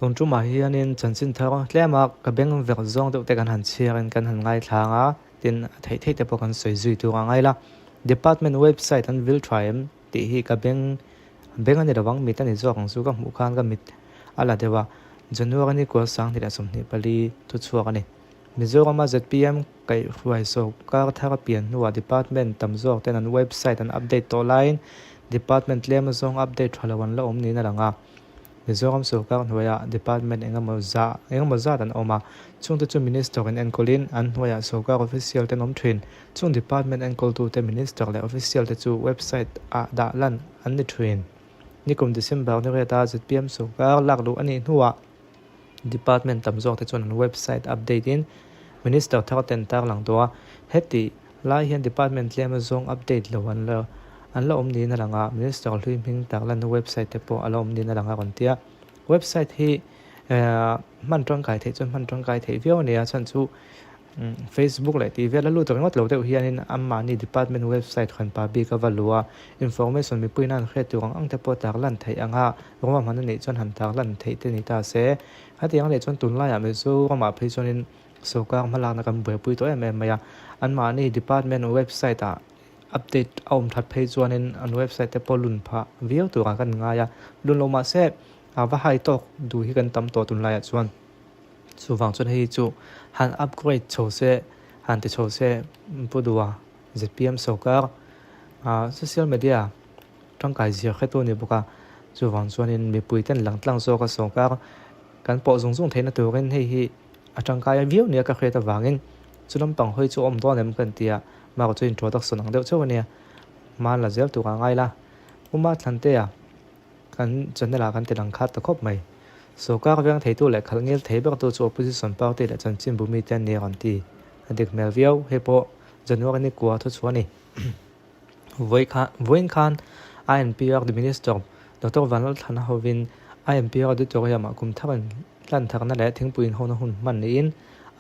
Tun tumah hianin chanchin thar tlema ka beng verh zawng deuh te kan han chhiarin kan han ngaithlang a, tin a theih theih te pawh kan sawi zui tur a ngai la. Department website an vil tha em tih hi ka beng beng a ni lovang, mit a ni zawk ang chu ka hmuh khan ka mit a la deuh a. January ni kual 2024 thuchhuak a ni. Mizorama zpm kaihhruai sawrkar thar pian hnuah department tam zawk ten an website an update tawh laiin department tlem azawng update tha lo an la awm niin a lang a. Mizoram sawrkar hnuaiah department engemaw zah engemaw zat an awm a, chungte chu minister in enkawlin an hnuaiah sawrkar official te an awm thin. Chung department enkawltute minister leh official te chu website ah dah lan an ni thin. Nikum December ni riata zpm sawrkar lak luh a nih hnuah department tam zawk te chuan an website update in minister thar ten tarlang tawh a, heti lai hian department tlem azawng update lo an la an la awm niin a lang a, minister hlui hming tarlanna website te pawh a la awm niin a lang a rawn ti a. Website hi hman tangkai theih chuan hman tangkai theih viau a ni a, chhan chu Facebook leh tih vel a lut ringawt lo deuh hianin anmahni department website han pa bik a va luh a, information mipui nan hriat tur ang ang te pawh tarlan theih ang a, ruahman a neih chuan han tarlan theih te ni ta se. Hetiang a nih chuan tunlaiah Mizoramah phei chuanin sawrkar hmalakna kan buaipui tawh em em mai a, anmahni department website ah update a awm that phei chuanin an website te pawh lun phah viau turah kan ngai a, lun lo mahse a va hai tawk duh hi kan tam tawh tunlaiah chuan. Chuvang chuan hei chu han upgrade chho se, han ti chho se Pu Dua, zpm sawrkar social media tangkai zir hretu a ni bawk a, chuvang chuanin mipui ten lang tlang zawka sawrkar kan pawh zung zung theihna turin hei hi a tangkai viau nia ka hriat avangin chu lampang hawi chu a awm dawn em ka inti a, Mark chu introduction ang deuh chauh a nia, hma la zel turah ngai la. Pu Mathlantea. Kan channel ah kan ti lang khat ta khawp mai. Sawrkar veng theitu leh khalh ngil thei bertu chu opposition party leh chanchinbu mite an ni a rawn ti. A dik hmel viau, hei pawh January ni kua thu chhuah a ni. Vawiin khan INPR Minister Doctor Vanlalthlana hovin INPR Auditorium ah kum thar in hlan tharna leh thingpui inhawna hun hman niin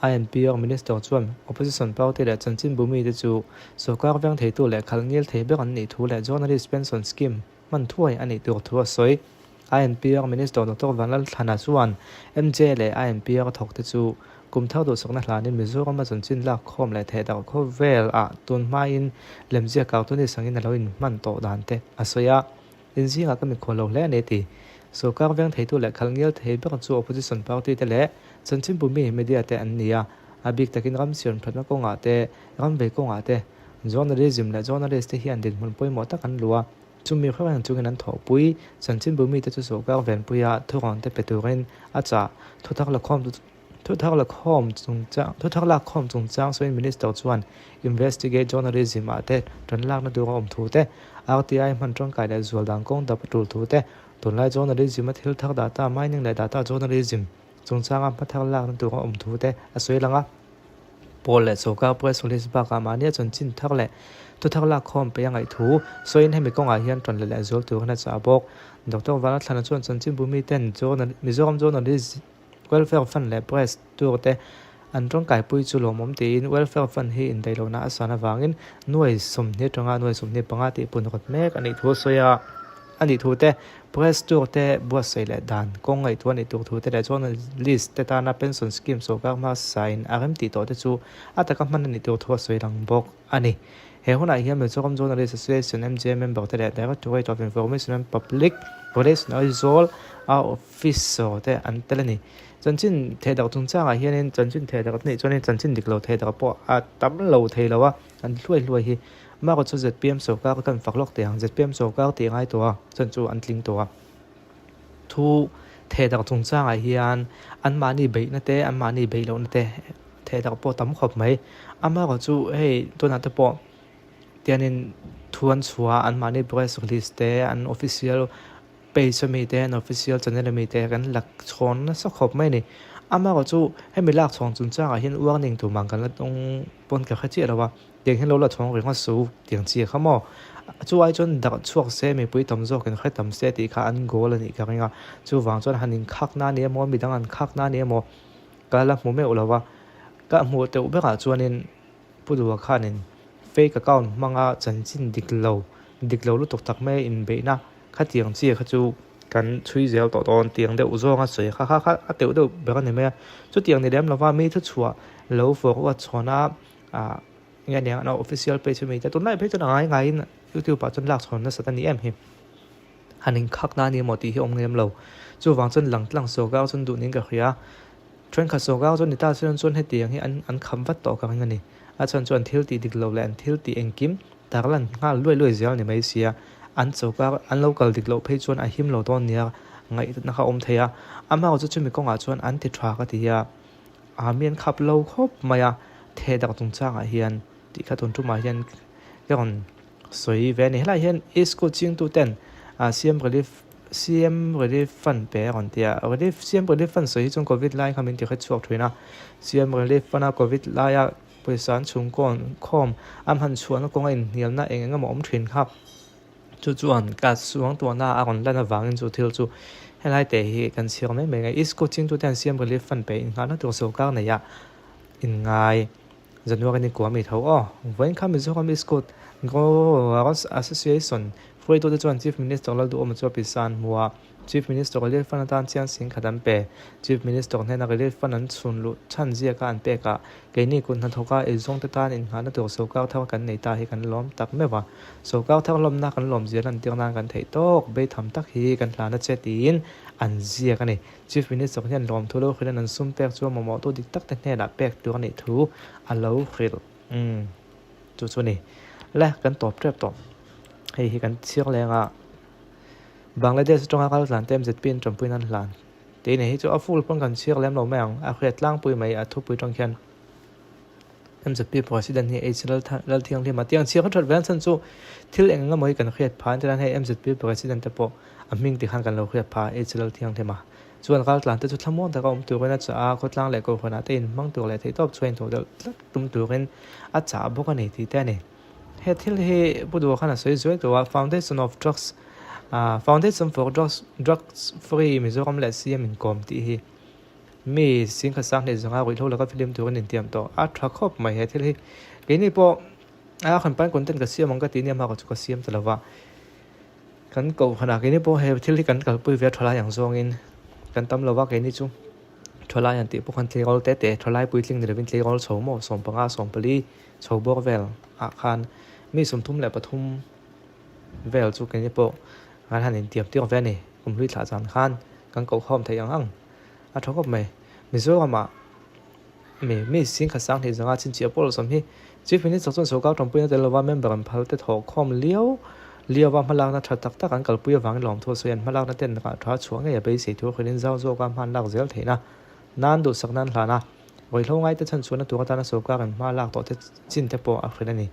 INPR Minister chuan opposition party leh chanchinbu mite chu sawrkar veng theitu leh khalh ngil thei ber an nih thu leh Journalist Pension Scheme hman thuai a nih tur thu a sawi. INPR Minister Doctor Vanlalthlana chuan MJ leh INPR thawkte chu kum thar duhsakna hlanin Mizoram a chanchin lak khawm leh theh darh khawvel ah tun hmain lemziak cartoonist angin a lo inhman tawh dan te a sawi a. Inzingah ka mikhual lo hle a ni a ti. Sawrkar veng theitu leh khalh ngial thei ber chu opposition party te leh chanchinbu mi media te an ni a, a bik takin ram siam thatna kawngah te, ram vei kawngah te journalism leh journalist te hian dinhmun pawimawh tak an luh a. Chumi hruaiin chungin an thawhpui, chanchinbu mite chu sawrkar venpuia thurawn te pe turin a chah. Thuthar lakhawm Thuthar lakhawm chungchang Thuthar lakkhawm chungchang sawiin Minister chuan Investigate Journalism ah te tan lakna tur a awm thu te, RTI hman tangkai leh zual dan kawng dap a tul thu te, tunlai journalism a thil thar data mining leh data journalism chungchanga hmathar lakna tur a awm thu te a sawi lang a. Pawl leh sawrkar press release bakah mahnia chanchin thar leh thuthar lakkhawm peih a ngaih thu sawiin hemi kawngah hian ṭan leh leh zual turin a chah bawk. Doctor Vanathlana chuan chanchinbu miten Mizoram Journalist Welfare Fund leh Press tur te an tawngkaipui chu lawmawm tiin Welfare Fund hi indaihlohna a san avangin nuai 20 atanga nuai 25 tih pun rawt mek a nih thu a sawi a. A nih thu te, press tour te buatsaih leh dan kawng ngaihtuah a nih tur thu te leh journalist te tana pension scheme sawrkar hmasa in a rem tih tawh te chu a taka hman a nih tur thu a sawi lang bawk a ni. He hunah hian Mizoram Journalist Association, MJA, member te leh Directorate of Information and Public Relations Aizawl a officer te an tel a ni. Chanchin thehdarh chungchangah hianin chanchin thehdarh a nih chuanin chanchin dik lo thehdarh pawh a tam lo thei lo a, an hluai hluai hi. Maro chu zpm sawrkar kan fak lawk teh ang, zpm sawrkar tih ngai tawh a, chuan chu an tling tawh a. Thu thehdarh chungchangah hian anmahni beihna te, anmahni beih lohna te thehdarh pawh tam khawp mai. Amaherawh chu hei tunah te pawh tianin thu an chhuah a, anmahni press release te, an official page ami te, an official channel ami te kan la chhawn nasa khawp mai a ni. Amaherawh chu hemi lak chhawn chungchangah hian warning tur mang kan la tawng pawn ka hre chiah lo a. Tiang hian lo la chhawng reng a su tiang chi kha maw? Chu ai chuan darh chhuak se mipui tam zawk in hre tam se tih kha an goal a nih ka ring a. Chuvang chuan han inkhak na ni emaw midang an khak na ni emaw ka la hmu meuh lo a. Ka hmuh teuh berah chuanin Pu Dua khanin fake account hmanga chanchin dik lo, dik lo lutuk tak mai a inbeihna khatiang chi kha chu. Kan chhui zel tawh dawn tiang deuh zawnga sawi kha kha kha a teuh deuh ber a ni mai a. Chutiang ni lem lova mi thuchhuah lo forward chhawn a ah nge aniang an official page ami te tunlai phei chuan a ngai ngaiin youtube ah chuan lak chhawn nasat a ni em hi. Han inkhak na a ni emaw tih hi a awm ngem lo. Chuvang chuan lang tlang sawrkar chuan duh niin ka hria. Thenkhat sawrkar chuan ni ta chuan chuan hetiang hi an an kham vat tawh ka ring a ni. A chhan chu an thil tih dik lo leh an thil tih engkim tarlan nghal luai luai zel a ni mai sia. An sawrkar an lo kal dik loh phei chuan a him lo dawn nia ngaihna kha a awm thei a. Amaherawh chu chumi kawngah chuan an ti tha ka ti a, aa mi an khap lo khawp mai a, theh dak chungchangah hian tih kha tun tumah hian ka rawn sawi ve a ni. Helaiah hian Eastcoast chingtuten CM Relief CM Relief Fund pe a rawn ti a, Relief CM Relief Fund sawi hi chuan Covid lai kha min ti hretchhuak thin a, CM Relief Fund a Covid laia pawisa an chhungkawn khawm an han chhuahna kawnga inhnialna eng eng emaw awm thin kha chu chuan ka suangtuahna a rawn lan avangin chu thil chu helai te hi kan chhiar mai mai a, Eastcoast chingtute an CM Relief Fund pe innghahna tur sawrkar neih a inngai. January ni kua mi tho aw. Vawiin kha Mizoram Iskut Growers Association hruaitute chuan Chief Minister Lalduhawma chu a pisa an hmu a, Chief Minister Relief Fund atan chiang sing khat an pe. Chief Minister hnena Relief Fund an chhun luh chhan ziaka an pek ah keini kut hnathawka eizawngte tan innghahna tur sawrkar thar kan nei ta hi kan lawm tak meuh a. Sawrkar thar lawmna kan lawmzia lantir nan kan theih tawk beitham tak hi kan hlan a che tiin an ziak a ni. Chief Minister hian lawmthu lo hrilhin an sum pek chu a mamawhtu dik tak te hnenah pek tur a nih thu a lo hrilh. Umm chu chu a ni. Le kan tawp tep tawh. Hei hi kan chhiar leng a, Bangladesh atanga kal tlan te MZP in tanpui nan hlan tih a ni. Hei chu a full pawn kan chhiar lem lo mai ang, a hriat tlangpui mai a thupui tang khian. MZP President hi H Lalthianghlim a tiang chhiar that ve chhan chu thil eng eng emaw hi kan hriat phah entirah hei MZP President te pawh a hming ti khan kan lo hriat phah H Lalthianghlim a chuan raltlan te chu thlamuang taka awm turin a chah a, khawtlang leh kohhran ah te inhmang tur leh theihtawp chhuah inthawh deuh tlat tum turin a chah bawk a ni tih te a ni. He thil hi Pu Duha khan a sawi zuai tawh a, Foundation of Drugs Foundation for Drugs Drugs Free Mizoram leh CM inkawm tih hi Mi singkhat sang hlei zawnga ruihhlo laka film tur an intiam tawh. A tha khawp mai he thil hi. Keini pawh a khan pan content ka siam ang ka tih nia hma chu ka siam ta lova. Kan kohhranah keini pawh he thil hi kan kalpui ve a thalai ang zawngin kan tam lova keini chu thalai an tih pawh khan tleirawl te te thalai puitling ni lovin tleirawl chho maw 15 14 chho bawr vel ah khan mi 33 vel chu keini pawh kan han intiam tir ve a ni. Kumhlui thlah zan khan kan kohhawm theih ang ang. A tha khawp mai. Mizoramah mi mi singkhat sang hlei zanga chhinchhiah pawh lo sawm hi Chief Minister chuan sawrkar tanpuina tel lova member an phal te thawh khawm liau liau a hmalakna tha tak tak an kalpui avangin lawmthu a sawi. An hmalakna ten rah tha chhuah ngei a beisei thu a hrilhin zau zawka hman lak zel theihna nan duhsak nan hlan a, ruihhlo ngaite chhanchhuahna tur atana sawrkar an hma lak tawh te chin te pawh a hrilh a ni.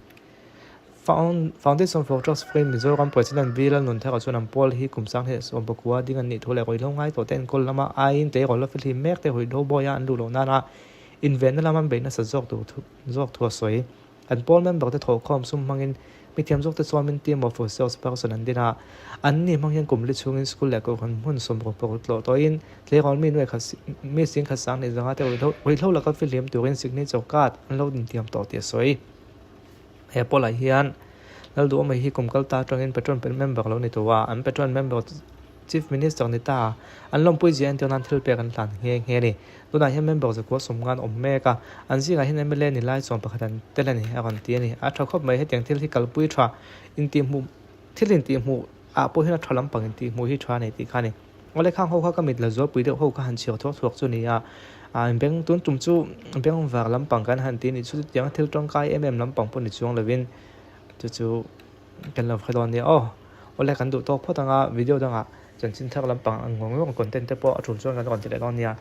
Foundation for Drugs Free Mizoram President V Lalnunthara chuan an pawl hi kum 1990 ding an nih thu leh ruihhlo ngai tawh te enkawl lama aiin tleirawl la fihlim mek te ruihhlo bawia an luh loh nana invenna lama an beih nasa zawk tur thu zawk thu a sawi. An pawl member te thawhkhawm sum hmangin mithiam zawk te chuamin team of resource person an din a, an ni hmang hian kum li chhungin school leh kohhran hmun 66 tlawh tawhin tleirawl mi nuai khat mi 10,000 sangni zanga te ruihhlo laka fihlim turin signature card an lo intiam tawh tih a sawi. He pawlah hian Lalduhawma hi kum kal ta atangin Patron member lo ni tawh a, an Patron member Chief Minister ni ta an lawmpui zia entir nan thil pek an hlan nghe nghe a ni. Tunah hian member zakua sawm ngan awm mek a, an zingah hian mla ni lai chuan pakhat an tel a ni a rawn ti a ni. A tha khawp mai hetiang thil hi kalpui tha intihhmuh thil intihhmuh ah pawh hian a tha lampang intihhmuh hi tha a nei tih kha a ni. Awle khang ho kha ka mit la zualpui deuh ho kha han chhiar thuak thuak chu ni a, beng tun tum chu beng var lampang kan han ti a nih chu chutiang thil tawngkai em em lampang pawh ni chuang lovin chu chu kan lo hre dawn nia aw. Awle kan duh tawk phawt anga video dangah chanchin thar lampang ang ngawng ngawng content te pawh a tul chuan kan rawn ti leh dawn nia.